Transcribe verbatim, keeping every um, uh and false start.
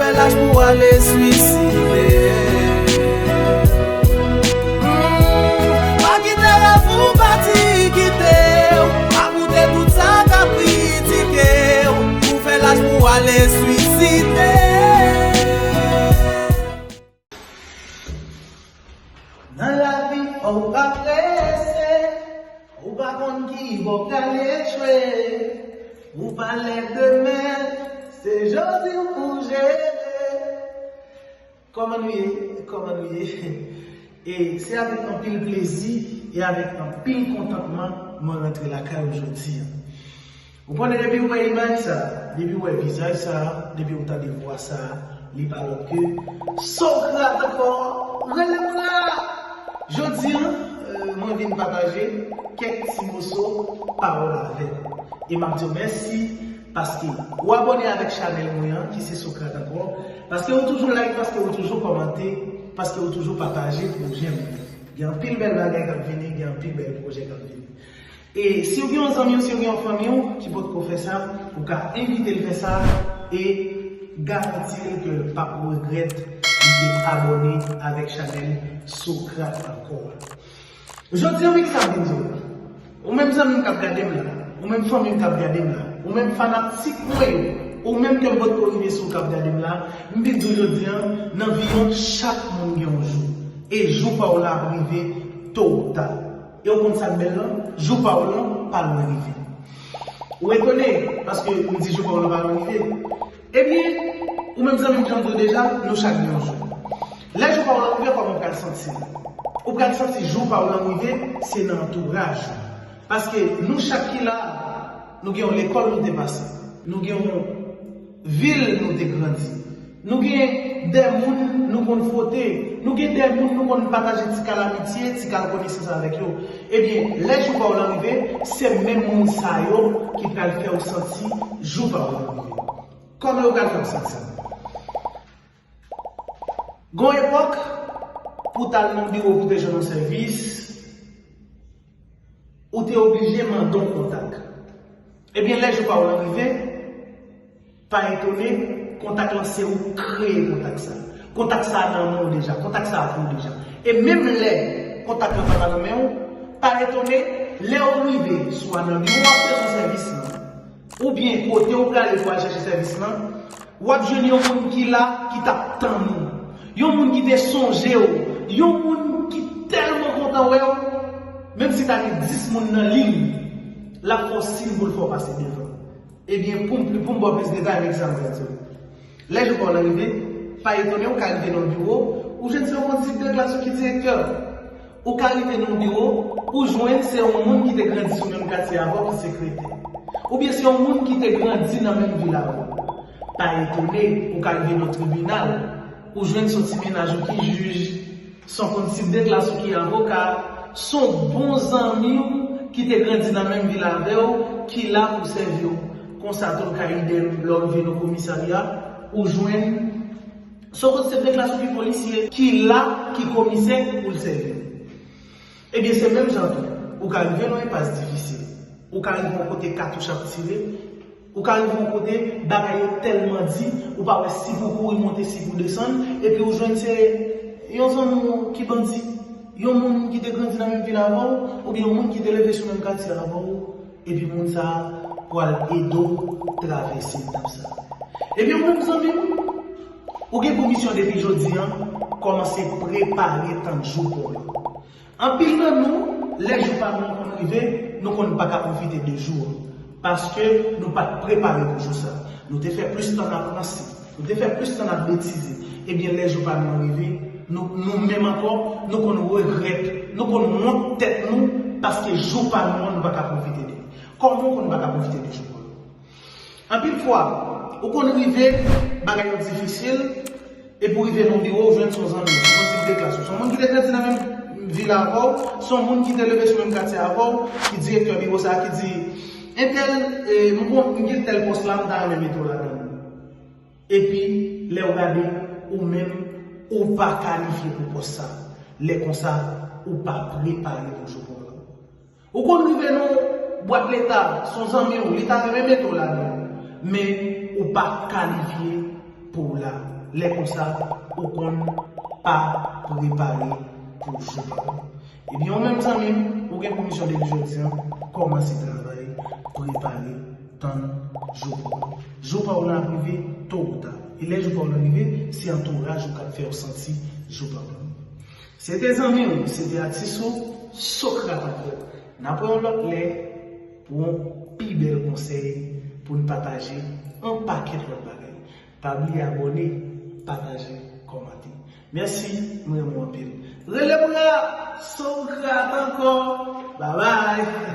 Laj pou ale swiside. Hmm, pa kite rèv ou pati kite w. Pa koute tout sa k ap kritike w. Ou fè laj pou ale swiside. Nan lavi, fò w pa prese. Ou pa konn ki bò w pral echwe. Ou pa lè demen, se jodi w pou jere. Kòman nou ye? Kòman nou ye? E se avèk anpil plezi e avèk anpil kontantman mwen rantre lakay ou jodi a. Ou konnen, depi w wè imaj sa, depi w wè vizaj sa, depi w tande vwa sa, li pa lòt ke Socrate ankò. Rele m la! Jodi a, euh, mwen vin pataje kèk ti moso pawòl avè w. E m ap di w mèsi paske ou abòne avèk chanèl mwen an, ki se Socrate ankò, paske ou toujou like, paske ou toujou kòmante, paske ou toujou pataje pwojè mwen. Gen anpil bèl bagay k ap vini, gen anpil bèl pwojè k ap vini. E si w gen yon zanmi w, si w gen yon fanmi w ki potko fè sa, ou ka envite l fè sa e garanti l ke l p ap regrèt li te abòne avèk chanèl Socrate ankò a. Jodi a, men kisa m vin di w la. Ou menm zanmi m k ap gade m la, ou menm fanmi m k ap gade m la, ou menm fanatik mwen yo, ou menm ke m potko rive sou w k ap gade m la, m vin di w jodi a, nan vi an, chak moun gen yon jou. E jou pa w la ap rive to ou ta. E w konn sa k bèl lan? Jou pa w lan pa lwen rive. Ou etone, paske m di jou pa w lan pa lwen rive. Ebyen, ou menm zanmi m, jan m di w deja, nou chak gen yon jou. Lè jou pa w lan rive, kòman w pral santi l? Ou pral santi jou pa w lan rive, se nan antouraj ou. Paske nou chak ki la, nou gen yon lekòl nou te pase. Nou gen yon vil nou te grandi. Nou gen de moun nou konn fwote. Nou gen de moun nou konn pataje ti kal amitye, ti kal konesans avèk yo. Ebyen, lè jou pa w lan rive, se menm moun sa yo ki pral fè w santi jou pa w lan rive. Kòman yo pral fè w santi? Gon epòk, pou w t al nan biwo pou w te jwenn yon sèvis, ou te oblije mande yon kontak. Ebyen, lè jou pa w lan rive, pa etone, kontak lan se ou k kreye kontak sa. Kontak sa nan men w deja, kontak sa pou ou deja. E menm lè kontak lan pa t nan men w, pa etone, lè w rive, swa nan biwo w ap jwenn sèvis lan, oubyen kote w prale pou al chèche sèvis lan, w ap jwenn yon moun ki la, ki t ap tann ou. Yon moun ki te sonje w. Yon moun ki tèlman kontan wè w. Menm si ta gen dis moun nan liy, l ap fè w siy pou l fè w pase devan. Ebyen, pou m pli, pou m ba w plis detay, men kisa m pral di w. Lè jou pa w lan rive, pa etone w ka rive nan yon biwo, ou jwenn se yon kondisip de klas ou ki direktè. Ou ka rive nan yon biwo, ou jwenn se yon moun ki te grandi sou menm katye avè w ki sekretè. Oubyen se yon moun ki te grandi nan menm vil avè w. Pa etone, ou ka rive nan tribinal, ou jwenn se yon ti mennaj ou ki jij, se yon kondisip de klas ou ki avoka, se yon bon zanmi w ki te grandi nan menm vil avè w ki la pou sèvi w. Konsa tou l ka idèm, lè w rive nan komisarya, ou jwenn se yon kondisip de klas ou ki polisye ki la, ki komisè pou l sèvi w. Ebyen, se menm jan tou. Ou ka rive nan yon enpas difisil. Ou ka rive yon kote katouch ap tire. Ou ka rive yon kote bagay yo tèlman di, ou pa wè si pou kouri monte, si pou desann. Epi ou jwenn se yon zanmi w ki bandi. Yon moun ki te grandi nan menm vil avè w, oubyen yon moun ki te leve sou menm katye avè w. Epi moun sa a pral ede w travèse etap sa a. Ebyen, ou menm zanmi m, ou gen pou misyon depi jodi a, kòmanse prepare tann jou pa w lan. Anpil nan nou, lè jou pa nou an konn rive, nou konn pa ka pwofite de jou an. Paske nou pa t prepare pou jou sa. Nou te fè plis tan n ap ranse. Nou te fè plis tan n ap betize. Ebyen, lè jou pa nou an rive, nou, nou menm ankò, nou konn regrèt, nou konn wont tèt nou, paske jou pa nou an, nou pa ka pwofite de li. Kòman w konn pa ka pwofite de jou pa w lan? Anpil fwa, ou konn rive, bagay yo difisil, epi w rive nan biwo, ou jwenn se yon zanmi w, se yon kondisip de klas ou, se yon moun ki te grandi nan menm vil avè w, se yon moun ki te leve sou menm katye avè w, ki direktè biwo sa a, ki di, entèl, e, m gon, m gen tèl pòs la, m ta renmen mete w ladan l. Epi, lè w gade, ou menm, ou pa kalifye pou pòs sa. Lè konsa, ou pa prepare pou jou pa w lan. Ou konn rive nan bwat leta, se yon zanmi w, li ta renmen mete w ladan, men ou pa kalifye pou w la. Lè konsa, ou konn pa prepare pou jou pa w. Ebyen, ou menm zanmi m, ou gen pou misyon depi jodi a, kòmanse travay, prepare, tann jou pa w. Jou pa w lan ap rive to ou ta. E lè jou pa w lan rive, se antouraj ou k ap fè w santi jou pa w lan. Se te zanmi w, se te atis ou, Sokrat ankò. N ap wè yon lòt lè pou yon pi bèl konsèy, pou n pataje yon pakèt lòt bagay. Pa bliye abòne, pataje, kòmante. Mèsi, m renmen w anpil. Rele m la, Sokrat ankò. Babay.